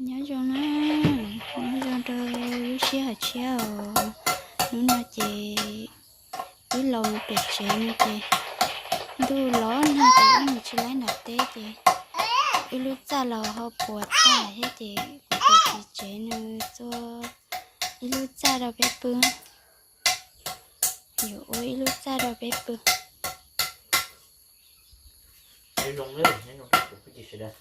Nyob zoo na, nyob zoo rau lub sij hawm tshiab os. Hnub no ces wb los pem tsev no ces ntuj los nag ces wb mus tsis laib nram teb ces ib lub txaj los ho puas tag thiab ces kuv tus txiv tsev nws txua ib lub txaj rau peb pw. Yuav ua ib lub txaj rau peb pw. Nyob zoo, nyob zoo rau kuv phooj ywg sawv daws.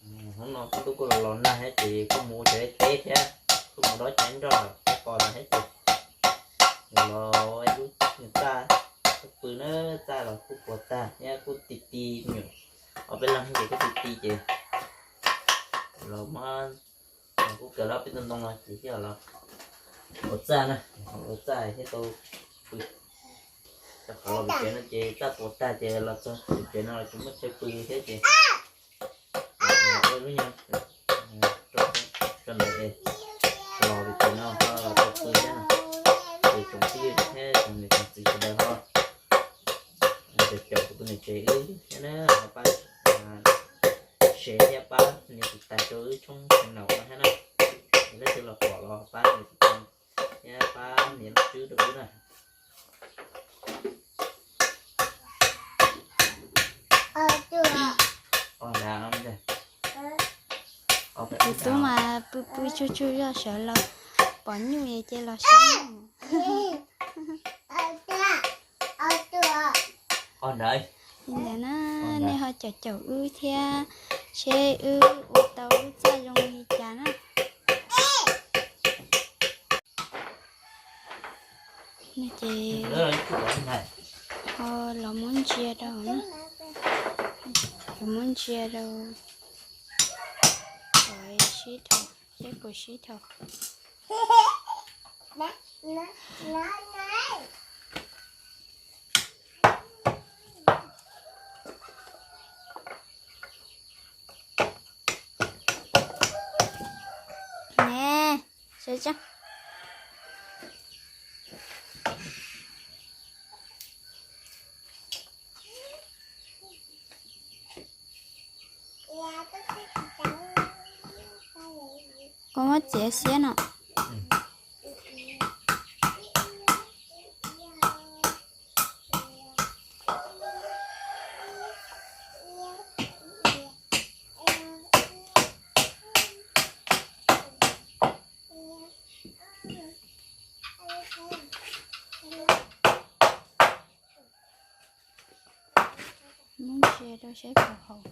Hnub no kuv twb kuj los los nag thiab ces kuj mus ua tsev teb thiab kuj mus dob cov nroj peb pom no thiab ces los ib lub txaj pw na, txaj los kuj puas tag thiab kuj ti ti, me nyuam ob peb leeg ces kuj ti ti ces los muab, kuj kawg los peb ntoo ntoo no ces thiaj los ua txaj na, ua txaj thiaj tau pw. Rau qhov los pem tsev no ces txaj puas tag ces los txog pem tsev no los tsis muaj chaw pw thiab ces ua lub nyuag rau ntawd es los pem tsev no ho los tau pw thiab no. Ces tsoom phooj ywg thiab tsoom niam tsoom txiv sawv daws ho caum caum kuv tus niam tsev wb thiab na, ho pab share thiab pab nias tiv tas rau wb tshooj channel no thiab na. Leej twg los pom los pab nias tiv tas thiab pab nias lub tswb rau wb na. Tus tub mas pw pw tsuag tsuag zoj sawv los pom nyuj ces los saib. Li ntawd na, nej ho caum caum wb thiab seb wb ua tau lub txaj zoo li cas na. No ces ho los muab ntsia rau, los muab ntsia rau kom sib dhau, seb puas sib dhau. Ne, sawv tsees. Koj muab txiav xiab no. Muab ntsia rau seb puas haum.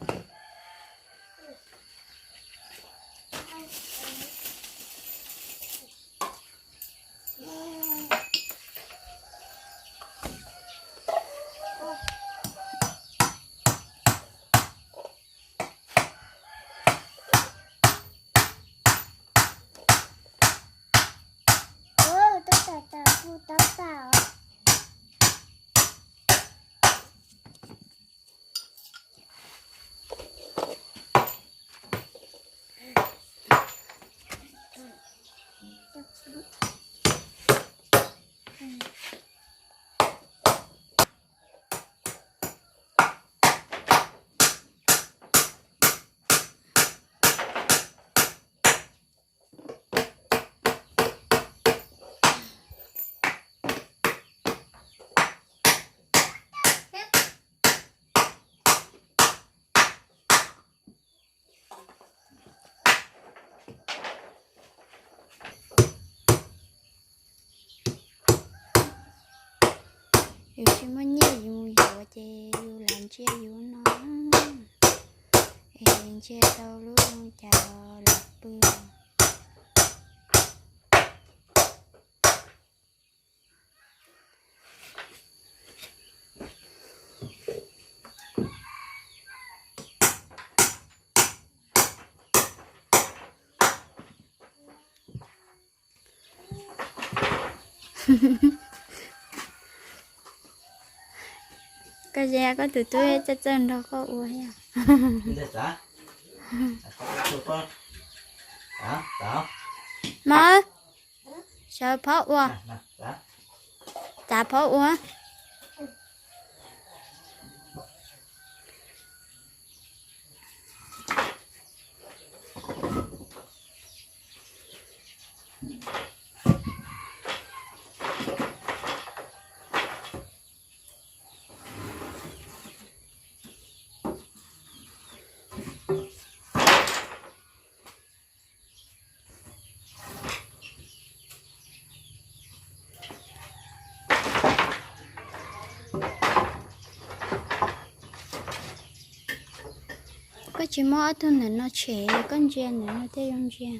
Yus tsis muaj nyiaj yus mus yuav ces yus lam ntsia yus no, es ntsia tau lub cas los pw. Koj ze koj tus tub txawj txawj nrog koj ua thiab. Mawv, sawv phob ua, txav phob ua. Tsis muab ob tug ntawm no tshem, koj ntsia ntawm no thiaj zoo ntsia.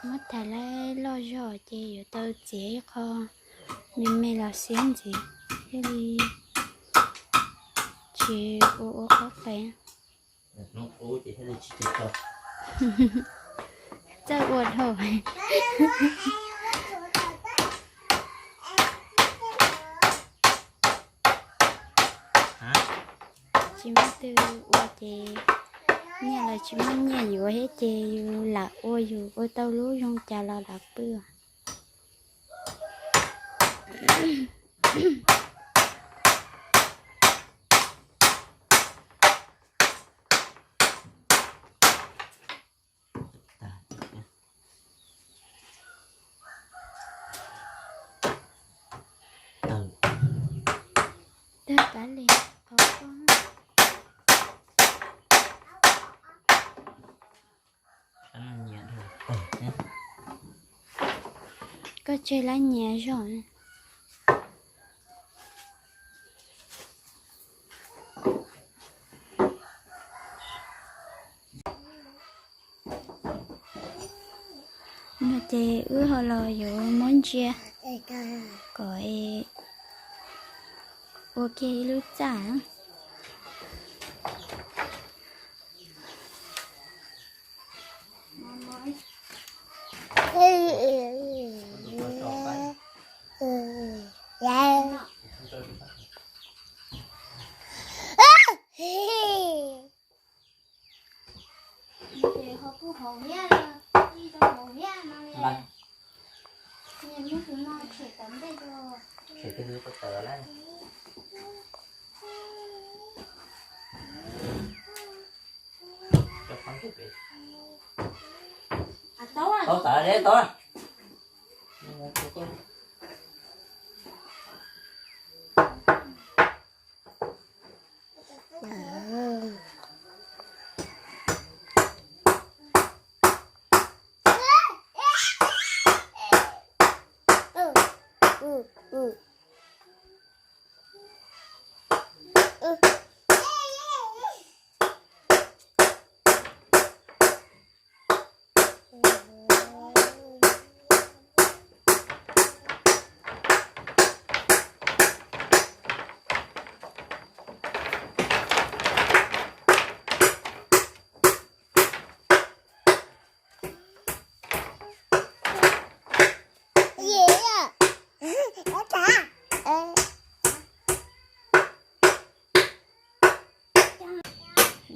Muab thaiv laj loj zog ces yuav tau txiav ib qho me me los xiab ntxiv thiaj li tsis ua ua qab qe. Txawj ua dhau. Tsis muaj twg ua ces nyiaj los tsis muaj nyiaj yuav thiab ces yus lam ua, yus ua tau lub zoo cas los lam pw. Tawg kav liam qhov ko. Koj tseg lab nyias zog. No ces wb ho los yuav muab ntsia kom ua kiag ib lub txaj.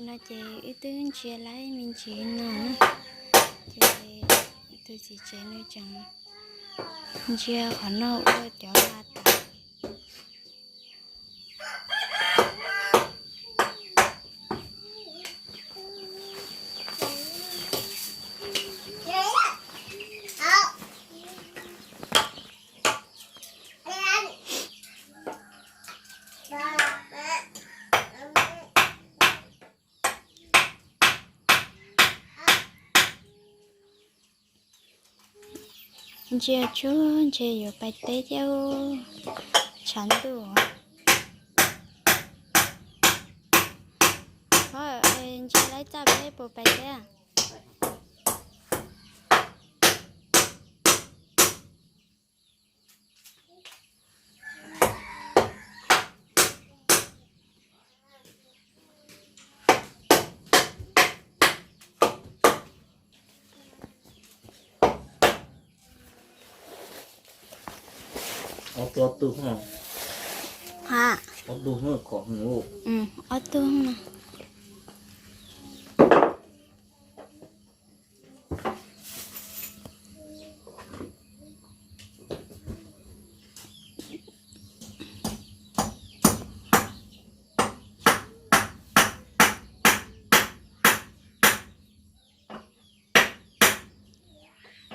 No ces wb twb ntsia lab me ntsis no na, ces tus txiv tsev nws tseem ntsia qhov no ua cov la tas. Ntsia tsuag ntshe yuav pais teb thiab, tshav ntuj. Ntsia laib txaj peb puas pais teb. Ob tug, ob tug, ha, ob tug kom, ob tug no.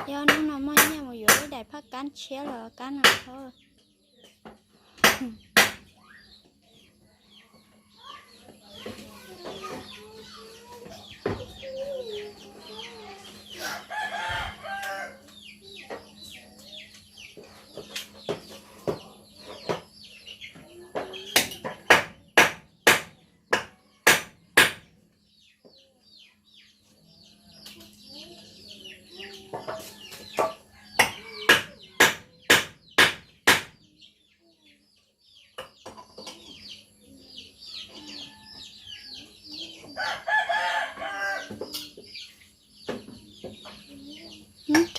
Yog hnub no muaj nyiaj mus yuav ib daim phab kab tshiab los kab no thab.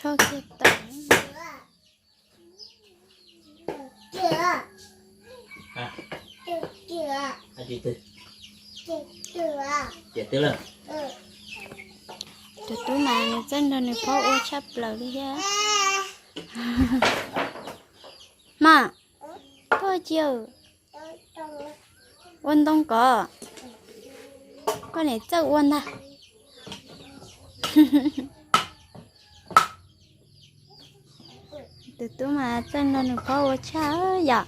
Rho kiag tau. Tus tub mas nws txawj nrog nws phob ua tshaj plaws li thiab. Mas, koj cia ua ntoo kom koj niam txawj ua ntag. Tus tub mas txawj nrog nws phob ua tshaj yom.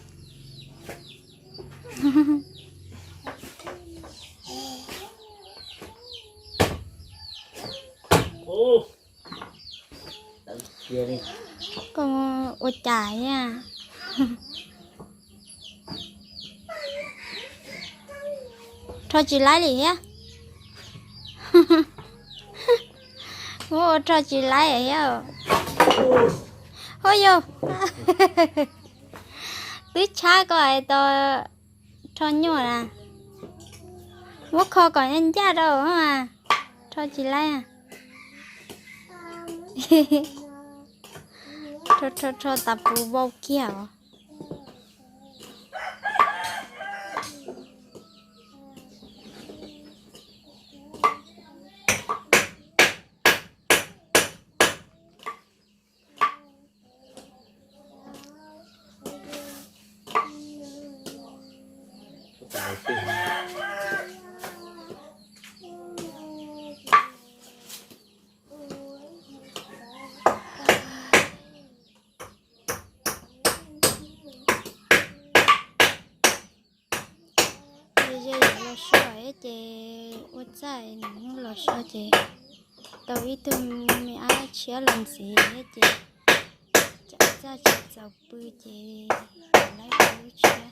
Koj ua cas thiab? Rho tsis laib li thiab. Muab ua rho tsis laib thiab. Hos yog, twb tshab koj hais tau rho nyuaj na. Muab kho kom ncaj rau mas rho tsis laib. Rho rho rho tas puv vau kiag os. Ze ze yuav los so thiab ces ua txaj nws los so ces tau ib tug me ab tshiab los ntxiv thiab ces txaj tsis txaus pw ces laib ua lub tshiab.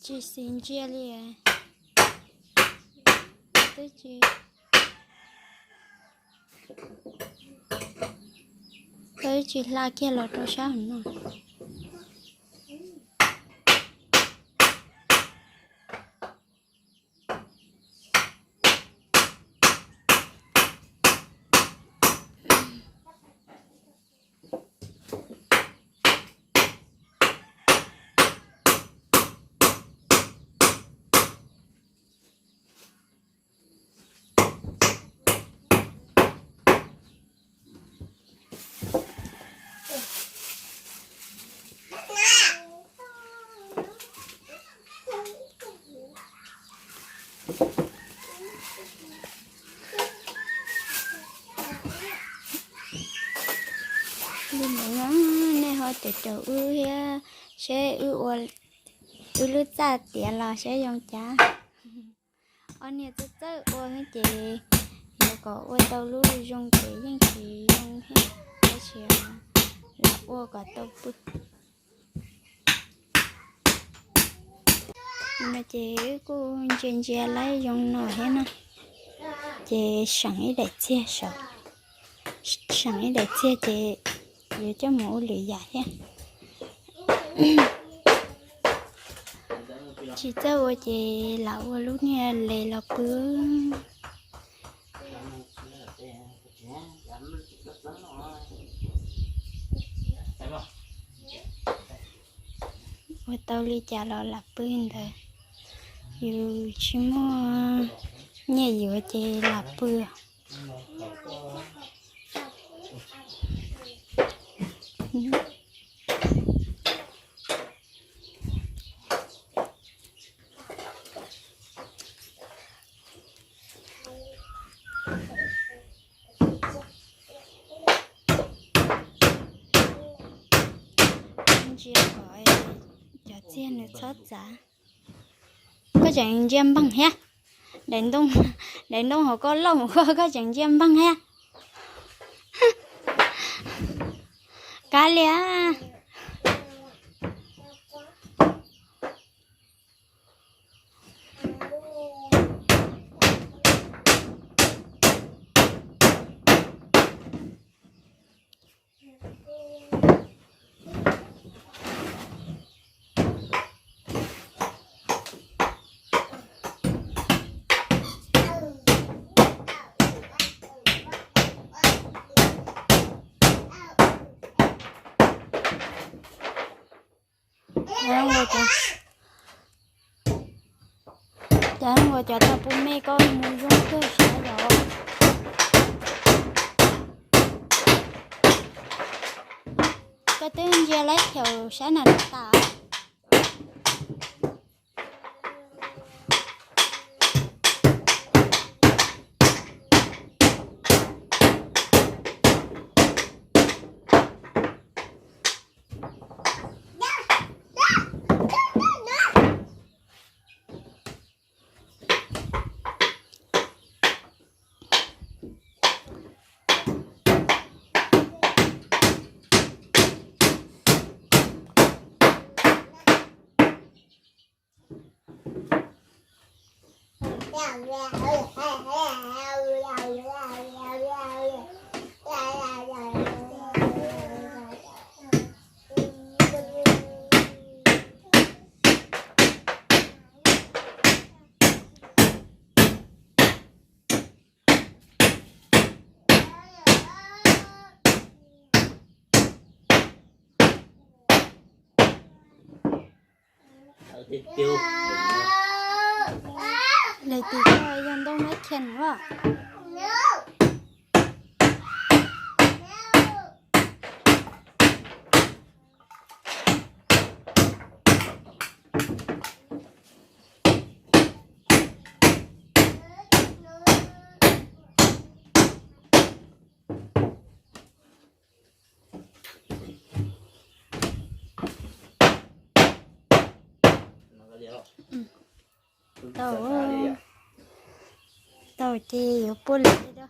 Tsis xis ntsia li. Twb tsis, twb tsis hla kiag los rau sab hauv no. rau wb thiab, seb wb ua wb lub txaj tiav los seb zoo cas. Ob niag txawj txawj ua ces yuav kom ua tau lub zoo ces yeej tsis zoo thiab, tab sis lam ua kom tau pw. No ces wb kuj ntsia ntsia laib zoo no thiab na, ces seem ib daim txiag saum, seem ib daim txiag ces yuav coj mus ua lwm yam thiab. Tsis txawj ua ces lam ua lub niag les los pw. Ua tau li cas los lam pw ntawd, yus tsis muaj nyiaj yuav ces lam pw. Ntsia kom cov txiag nws txhob txav. Koj tseem ntsia npaag thiab. Daim ntoo, daim ntoo hauv koj loj mus koj, koj tseem ntsia npaag thiab. Kav liam. Cas ua cov tau pub me koj mus zoo kawg siab los. Koj twb ntsia laib chaws sab na los tas. Leej twg yog ntoo nab khees as? Tau, tau ces yuav puab li da.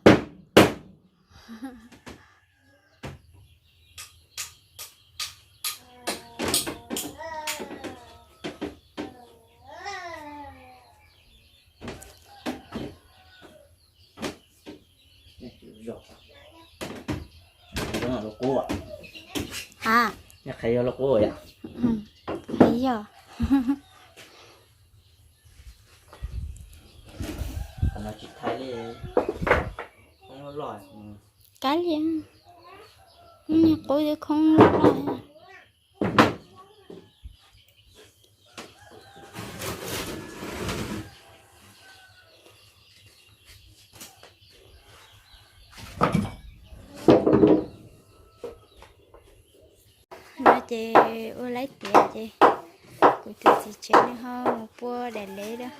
Ha, qhia yog. Kav liam, qub twb khoob loj loj. No ces ua laib tiav ces kuv tus txiv tsev nws ho mus puab daim lev lawm.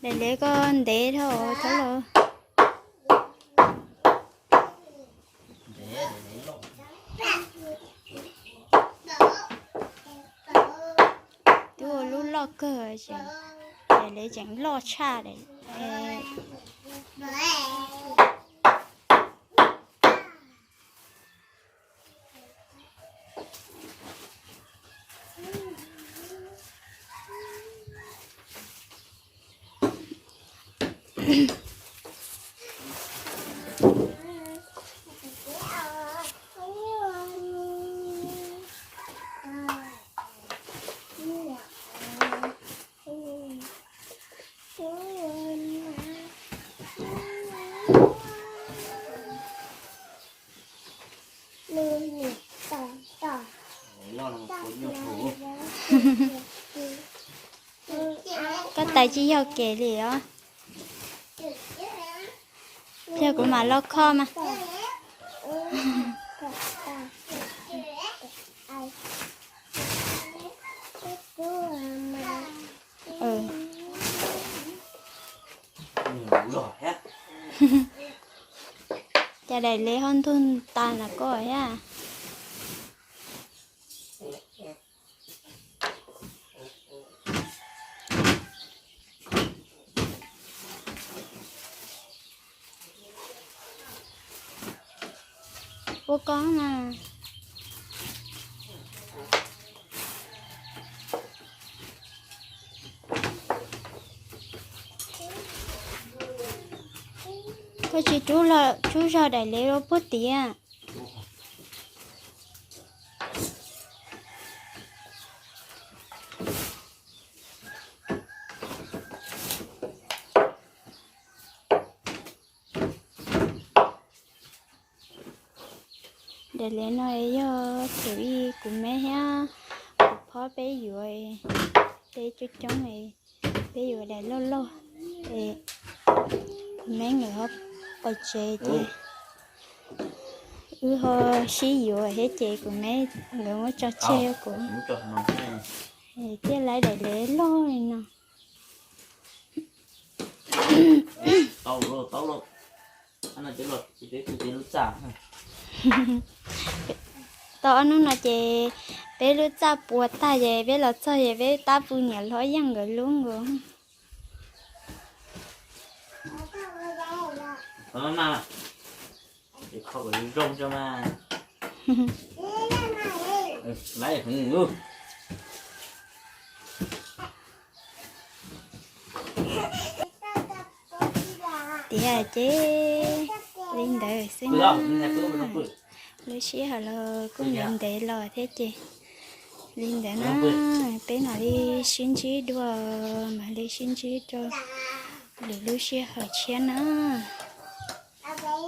Daim lev koj ntev dhau thab laug. kawg, ces daim lev tseem loj tshaj li. Koj tais tsis yog kev li os. Yog kuv mam los kho mas. Cas daim lev ho ntug tas na koj thiab. Ua koj mas. Koj tsis rub zog daim lev rau puag tid. Daim lev no yog thaum ub kuv meb thiab kuv phob peb yuav, peb coob coob, peb yuav daim loj loj, es kuv meb nkawd ho pais tsev ces wb ho sib yuav thiab ces kuv meb nkawd muab tso tseg rau kuv, thiaj lawv daim lev loj li no. Tau ob hnub no ces peb lub txaj puas tag ces peb los txog ces peb tab pw nyiam hlob Yeej nkawd lub nkaus. Tiav ces li ntawd xwb na. Lub sij hawm los kuj ntev ntev los thiab ces li ntawd na. Peb mam li sib ntsib dua, mam li sib ntsib rau lwm lub sij hawm tshiab na.